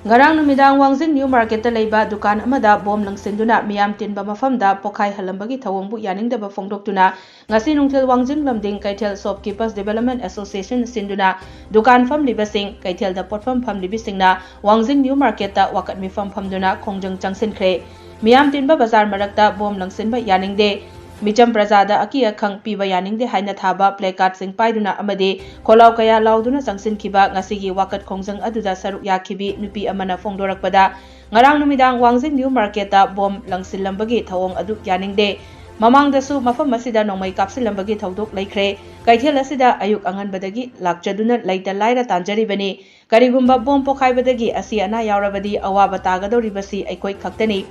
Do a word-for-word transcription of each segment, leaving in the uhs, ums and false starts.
ꯉꯔꯥꯡ ꯅꯨꯃꯤꯗꯥꯡ ꯋꯥꯡꯖꯤꯡ ꯅ꯭ꯌꯨ ꯃꯥꯔꯀꯦꯠꯇ ꯂꯩꯕ ꯗꯨꯀꯥꯟ ꯑꯃꯗ ꯕꯣꯝ ꯂꯪꯁꯤꯟꯗꯨꯅ ꯃꯤꯌꯥꯝ ꯇꯤꯟꯕ ꯃꯐꯝꯗ ꯄꯣꯈꯥꯏꯍꯜꯂꯝꯕꯒꯤ ꯊꯧꯑꯣꯡꯕꯨ ꯌꯥꯅꯤꯡꯗꯕ ꯐꯣꯡꯗꯣꯛꯇꯨꯅ ꯉꯁꯤ ꯅꯨꯡꯊꯤꯜ ꯋꯥꯡꯖꯤꯡ ꯂꯝꯗꯤꯡ ꯀꯩꯊꯦꯜ ꯁꯣꯞꯀꯤꯄꯔꯁ ꯗꯤꯕꯦꯂꯞꯃꯦꯟ ꯑꯦꯁꯣꯁꯤꯌꯦꯁꯟ ꯁꯤꯟꯗꯨꯅ ꯗꯨꯀꯥꯟ ꯐꯝꯂꯤꯕꯁꯤꯡ, ꯀꯩꯊꯦꯜꯗ ꯄꯣꯠꯐꯝ ꯐꯝꯂꯤꯕꯁꯤꯡꯅ ꯋꯥꯡꯖꯤꯡ ꯅ꯭ꯌꯨ ꯃꯥꯔꯀꯦꯠꯇ ꯋꯥꯀꯠ ꯃꯤꯐꯝ ꯐꯝꯗꯨꯅ ꯈꯣꯡꯖꯪ ꯆꯪꯁꯤꯟꯈ꯭ꯔꯦ꯫ ꯃꯤꯌꯥꯝ ꯇꯤꯟꯕ ꯕꯖꯥꯔ ꯃꯔꯛꯇ ꯕꯣꯝ ꯂꯪꯁꯤꯟꯕ ꯌꯥꯅꯤꯡꯗꯦ, ꯃꯤꯆꯝ ꯄ꯭ꯔꯖꯥꯗ ꯑꯀꯤ ꯑꯈꯪ ꯄꯤꯕ ꯌꯥꯅꯤꯡꯗꯦ ꯍꯥꯏꯅ ꯊꯥꯕ ꯄ꯭ꯂꯦꯀꯥꯔꯗꯁꯤꯡ ꯄꯥꯏꯗꯨꯅ ꯑꯃꯗꯤ ꯈꯣꯜꯂꯥꯎ ꯀꯌꯥ ꯂꯥꯎꯗꯨꯅ ꯆꯪꯁꯤꯟꯈꯤꯕ ꯉꯁꯤꯒꯤ ꯋꯥꯀꯠ ꯈꯣꯡꯖꯪ ꯑꯗꯨꯗ ꯁꯔꯨꯛ ꯌꯥꯈꯤꯕꯤ ꯅꯨꯄꯤ ꯑꯃꯅ ꯐꯣꯡꯗꯣꯔꯛꯄꯗ, ꯉꯔꯥꯡ ꯅꯨꯃꯤꯗꯥꯡ ꯋꯥꯡꯖꯤꯡ ꯅ꯭ꯌꯨ ꯃꯥꯔꯀꯦꯠꯇ ꯕꯣꯝ ꯂꯪꯁꯤꯜꯂꯝꯕꯒꯤ ꯊꯧꯑꯣꯡ ꯑꯗꯨ ꯌꯥꯅꯤꯡꯗꯦ꯫ ꯃꯃꯥꯡꯗꯁꯨ ꯃꯐꯝ ꯑꯁꯤꯗ ꯅꯣꯡꯃꯩ ꯀꯥꯞꯁꯤꯜꯂꯝꯕꯒꯤ ꯊꯧꯗꯣꯛ ꯂꯩꯈ꯭ꯔꯦ꯫ ꯀꯩꯊꯦꯜ ꯑꯁꯤꯗ ꯑꯌꯨꯛ ꯑꯉꯟꯕꯗꯒꯤ ꯂꯥꯛꯆꯗꯨꯅ ꯂꯩꯇ ꯂꯥꯏꯔ ꯇꯥꯟꯖꯔꯤꯕꯅꯤ꯫ ꯀꯔꯤꯒꯨꯝꯕ ꯕꯣꯝ ꯄꯣꯈꯥꯏꯕꯗꯒꯤ ꯑꯁꯤ ꯑꯅꯥ ꯌꯥꯎꯔꯕꯗꯤ ꯑꯋꯥꯕ ꯇꯥꯒꯗꯧꯔꯤꯕꯁꯤ ꯑꯩꯈꯣꯏ ꯈꯛꯇꯅꯤ꯫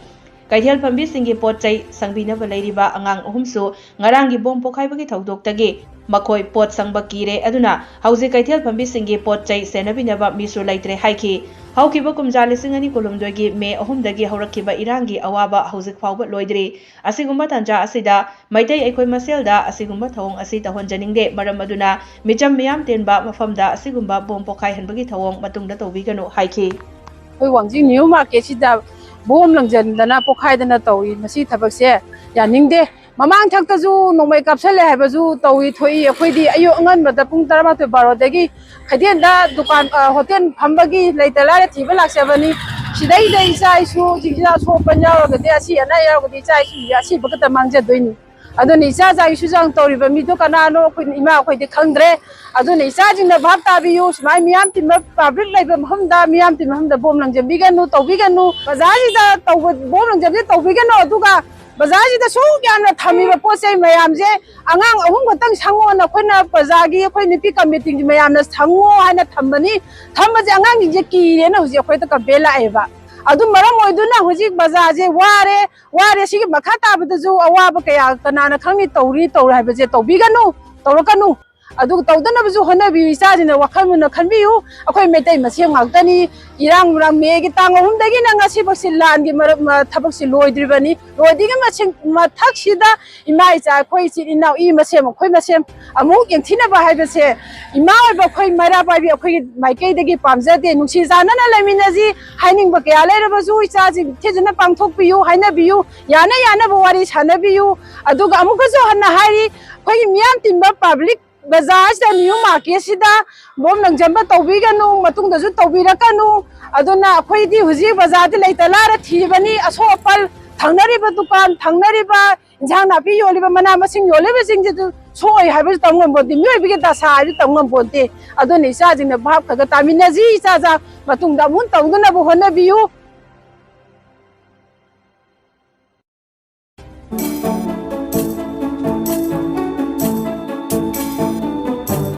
ꯀꯩꯊꯦꯜ ꯐꯝꯕꯤꯁꯤꯡꯒꯤ ꯄꯣꯠ ꯆꯩ ꯁꯪꯕꯤꯅꯕ ꯂꯩꯔꯤꯕ ꯑꯉꯥꯡ ꯑꯍꯨꯝꯁꯨ ꯉꯔꯥꯡꯒꯤ ꯕꯣꯝ ꯄꯣꯈꯥꯏꯕꯒꯤ ꯊꯧꯗꯣꯛꯇꯒꯤ ꯃꯈꯣꯏ ꯄꯣꯠ ꯁꯪꯕ ꯀꯤꯔꯦ꯫ ꯑꯗꯨꯅ ꯍꯧꯖꯤꯛ ꯀꯩꯊꯦꯜ ꯐꯝꯕꯤꯁꯤꯡꯒꯤ ꯄꯣꯠ ꯆꯩ ꯁꯦꯟꯅꯕꯤꯅꯕ ꯃꯤꯁꯨ ꯂꯩꯇ꯭ꯔꯦ ꯍꯥꯏꯈꯤ꯫ ꯍꯧꯈꯤꯕ ꯀꯨꯝꯖꯥ ꯂꯤꯁꯤꯡ ꯑꯅꯤ ꯀꯨꯟꯍꯨꯝꯗꯣꯏꯒꯤ ꯃꯦ ꯑꯍꯨꯝꯗꯒꯤ ꯍꯧꯔꯛꯈꯤꯕ ꯏꯔꯥꯡꯒꯤ ꯑꯋꯥꯕ ꯍꯧꯖꯤꯛ ꯐꯥꯎꯕ ꯂꯣꯏꯗ꯭ꯔꯤ꯫ ꯑꯁꯤꯒꯨꯝꯕ ꯇꯥꯟꯖꯥ ꯑꯁꯤꯗ ꯃꯩꯇꯩ ꯑꯩꯈꯣꯏ ꯃꯁꯦꯜꯗ ꯑꯁꯤꯒꯨꯝꯕ ꯊꯧꯑꯣꯡ ꯑꯁꯤ ꯇꯧꯍꯟꯖꯅꯤꯡꯗꯦ꯫ ꯃꯔꯝ ꯑꯗꯨꯅ ꯃꯤꯆꯝ ꯃꯤꯌꯥꯝ ꯇꯤꯟꯕ ꯃꯐꯝꯗ ꯑꯁꯤꯒꯨꯝꯕ ꯕꯣꯝ ꯄꯣꯈꯥꯏꯍꯟꯕꯒꯤ ꯊꯧꯑꯣꯡ ꯃꯇꯨꯡꯗ ꯇꯧꯕꯤꯒꯅꯨ ꯍꯥꯏꯈꯤ꯫ ꯑꯩꯈꯣꯏ ꯋꯥꯡꯖꯤꯡ ꯅ꯭ꯌꯨ ꯃꯥꯔꯀꯦꯠꯁꯤꯗ ꯕꯣꯝ ꯂꯪꯖꯟꯗꯅ ꯄꯣꯈꯥꯏꯗꯅ ꯇꯧꯏ꯫ ꯃꯁꯤ ꯊꯕꯛꯁꯦ ꯌꯥꯅꯤꯡꯗꯦ꯫ ꯃꯃꯥꯡ ꯊꯛꯇꯁꯨ ꯅꯣꯡꯃꯩ ꯀꯥꯞꯁꯜꯂꯦ ꯍꯥꯏꯕꯁꯨ ꯇꯧꯏ ꯊꯣꯛꯏ꯫ ꯑꯩꯈꯣꯏꯗꯤ ꯑꯌꯨꯛ ꯑꯉꯟꯕꯗ ꯄꯨꯡ ꯇꯔꯥꯃꯥꯊꯣꯏ ꯕꯥꯔꯣꯗꯒꯤ ꯀꯩꯊꯦꯜꯗ ꯗꯨꯀꯥꯟ, ꯑ, ꯍꯣꯇꯦꯜ ꯐꯝꯕꯒꯤ ꯂꯩꯇ ꯂꯥꯏꯔ ꯊꯤꯕ ꯂꯥꯛꯆꯕꯅꯤ꯫ ꯁꯤꯗꯩꯗ ꯏꯆꯥ ꯏꯁꯨꯁꯤꯡꯁꯤꯗ ꯑꯁꯣꯛ ꯑꯄꯟ ꯌꯥꯎꯔꯒꯗꯤ, ꯑꯁꯤ ꯑꯅꯥ ꯌꯥꯎꯔꯒꯗꯤ ꯏꯆꯥ ꯏꯁꯨꯁꯤꯡꯁꯦ ꯑꯁꯤꯕ ꯈꯛꯇ ꯃꯥꯡꯖꯗꯣꯏꯅꯤ꯫ ꯑꯗꯨꯅ ꯏꯆꯥ ꯏꯁꯨ ꯆꯥꯡ ꯇꯧꯔꯤꯕ ꯃꯤꯗꯣ ꯀꯅꯥꯅꯣ ꯑꯩꯈꯣꯏ ꯏꯃꯥ ꯑꯩꯈꯣꯏꯗꯤ ꯈꯪꯗ꯭ꯔꯦ꯫ ꯑꯗꯨꯅ ꯏꯆꯥꯁꯤꯡꯅ ꯚꯥꯞ ꯇꯥꯕꯤꯌꯨ꯫ ꯁꯨꯃꯥꯏꯅ ꯃꯤꯌꯥꯝ ꯇꯤꯟꯕ, ꯄꯕ꯭ꯂꯤꯛ ꯂꯩꯕ ꯃꯐꯝꯗ ꯃꯤꯌꯥꯝ ꯇꯤꯟꯕ ꯃꯐꯝꯗ ꯕꯣꯝ ꯂꯪꯖꯟꯕꯤꯒꯅꯨ, ꯇꯧꯕꯤꯒꯅꯨ꯫ ꯕꯖꯥꯔꯁꯤꯗ ꯇꯧꯕ ꯕꯣꯝ ꯂꯪꯖꯟꯕꯁꯦ ꯇꯧꯕꯤꯒꯅꯨ꯫ ꯑꯗꯨꯒ ꯕꯖꯥꯔꯁꯤꯗ ꯁꯨꯛ ꯌꯥꯝꯅ ꯊꯝꯃꯤꯕ ꯄꯣꯠ ꯆꯩ ꯃꯌꯥꯝꯁꯦ ꯑꯉꯥꯡ ꯑꯍꯨꯝ ꯈꯛꯇꯪ ꯁꯪꯉꯣꯅ ꯑꯩꯈꯣꯏꯅ ꯄ꯭ꯔꯖꯥꯒꯤ, ꯑꯩꯈꯣꯏ ꯅꯨꯄꯤ ꯀꯃꯤꯇꯤꯒꯤ ꯃꯌꯥꯝꯅ ꯁꯪꯉꯣ ꯍꯥꯏꯅ ꯊꯝꯕꯅꯤ꯫ ꯊꯝꯕꯁꯦ ꯑꯉꯥꯡꯁꯤꯡꯁꯦ ꯀꯤꯔꯦꯅ ꯍꯧꯖꯤꯛ ꯑꯩꯈꯣꯏꯗ ꯀꯝꯄ꯭ꯂꯦꯟ ꯂꯥꯛꯑꯦꯕ꯫ ꯑꯗꯨ ꯃꯔꯝ ꯑꯣꯏꯗꯨꯅ ꯍꯧꯖꯤꯛ ꯕꯖꯥꯔꯁꯦ ꯋꯥꯔꯦ, ꯋꯥꯔꯦ꯫ ꯁꯤꯒꯤ ꯃꯈꯥ ꯇꯥꯕꯗꯁꯨ ꯑꯋꯥꯕ ꯀꯌꯥ ꯀꯅꯥꯅ ꯈꯪꯅꯤ ꯇꯧꯔꯤ ꯇꯧꯔꯣꯏ ꯍꯥꯏꯕꯁꯦ ꯇꯧꯕꯤꯒꯅꯨ, ꯇꯧꯔꯛꯀꯅꯨ꯫ ꯑꯗꯨꯒ ꯇꯧꯗꯅꯕꯁꯨ ꯍꯣꯠꯅꯕꯤꯌꯨ꯫ ꯏꯆꯥꯁꯤꯡꯅ ꯋꯥꯈꯜ ꯃꯨꯟꯅ ꯈꯟꯕꯤꯌꯨ꯫ ꯑꯩꯈꯣꯏ ꯃꯩꯇꯩ ꯃꯁꯦꯟ ꯉꯥꯛꯇꯅꯤ꯫ ꯏꯔꯥꯡ ꯅꯨꯔꯥꯡ ꯃꯦꯒꯤ ꯇꯥꯡ ꯑꯍꯨꯝꯗꯒꯤꯅ ꯉꯁꯤꯐꯥꯎꯁꯤ ꯂꯥꯟꯒꯤ ꯃꯔꯝ, ꯃ-, ꯊꯕꯛꯁꯤ ꯂꯣꯏꯗ꯭ꯔꯤꯕꯅꯤ꯫ ꯂꯣꯏꯗ꯭ꯔꯤꯉꯩ ꯃꯁꯦꯟ ꯃꯊꯛꯁꯤꯗ ꯏꯃꯥ ꯏꯆꯥ ꯑꯩꯈꯣꯏ ꯏꯆꯤꯟ ꯏꯅꯥꯎ ꯏ ꯃꯁꯦꯟ ꯑꯩꯈꯣꯏ ꯃꯁꯦꯟ ꯑꯃꯨꯛ ꯌꯦꯡꯊꯤꯅꯕ ꯍꯥꯏꯕꯁꯦ ꯏꯃꯥ ꯑꯣꯏꯕ ꯑꯩꯈꯣꯏ ꯃꯩꯔꯥ ꯄꯥꯏꯕꯤ ꯑꯩꯈꯣꯏꯒꯤ ꯃꯥꯏꯀꯩꯗꯒꯤ ꯄꯥꯝꯖꯗꯦ꯫ ꯅꯨꯡꯁꯤ ꯆꯥꯟꯅꯅ ꯂꯩꯃꯤꯟꯅꯁꯤ꯫ ꯍꯥꯏꯅꯤꯡꯕ ꯀꯌꯥ ꯂꯩꯔꯕꯁꯨ ꯏꯆꯥꯁꯤꯡ ꯊꯤꯖꯅ ꯄꯥꯡꯊꯣꯛꯄꯤꯌꯨ, ꯍꯥꯏꯅꯕꯤꯌꯨ, ꯌꯥꯅ ꯌꯥꯅꯕ ꯋꯥꯔꯤ ꯁꯥꯟꯅꯕꯤꯌꯨ꯫ ꯑꯗꯨꯒ ꯑꯃꯨꯛꯀꯁꯨ ꯍꯟꯅ ꯍꯥꯏꯔꯤ, ꯑꯩꯈꯣꯏꯒꯤ ꯃꯤꯌꯥꯝ ꯇꯤꯟꯕ ꯄꯕ꯭ꯂꯤꯛ ꯕꯖꯥꯔꯁꯤꯗ, ꯅ꯭ꯌꯨ ꯃꯥꯔꯀꯦꯠꯁꯤꯗ ꯕꯣꯝ ꯂꯪꯖꯟꯕ ꯇꯧꯕꯤꯒꯅꯨ, ꯃꯇꯨꯡꯗꯁꯨ ꯇꯧꯕꯤꯔꯛꯀꯅꯨ꯫ ꯑꯗꯨꯅ ꯑꯩꯈꯣꯏꯗꯤ ꯍꯧꯖꯤꯛ ꯕꯖꯥꯔꯗ ꯂꯩꯇ ꯂꯥꯏꯔ ꯊꯤꯔꯤꯕꯅꯤ꯫ ꯑꯁꯣꯛ ꯑꯄꯜ, ꯊꯪꯅꯔꯤꯕ ꯗꯨꯀꯥꯟ, ꯊꯪꯅꯔꯤꯕ ꯏꯟꯁꯥꯡ ꯅꯥꯄꯤ ꯌꯣꯜꯂꯤꯕ, ꯃꯅꯥ ꯃꯁꯤꯡ ꯌꯣꯜꯂꯤꯕꯁꯤꯡꯁꯤꯁꯨ ꯁꯣꯛꯑꯣꯏ ꯍꯥꯏꯕꯁꯨ ꯇꯝ ꯉꯝꯄꯣꯟꯇꯦ, ꯃꯤꯑꯣꯏꯕꯒꯤ ꯗꯁꯥ ꯍꯥꯏꯕꯁꯨ ꯇꯝ ꯉꯝꯄꯣꯟꯇꯦ꯫ ꯑꯗꯨꯅ ꯏꯆꯥꯁꯤꯡꯅ ꯚꯥꯞ ꯈꯔ ꯈꯔ ꯇꯥꯃꯤꯟꯅꯁꯤ꯫ ꯏꯆꯥ ꯏꯆꯥ ꯃꯇꯨꯡꯗ ꯑꯃꯨꯛ ꯇꯧꯗꯅꯕ ꯍꯣꯠꯅꯕꯤꯌꯨ꯫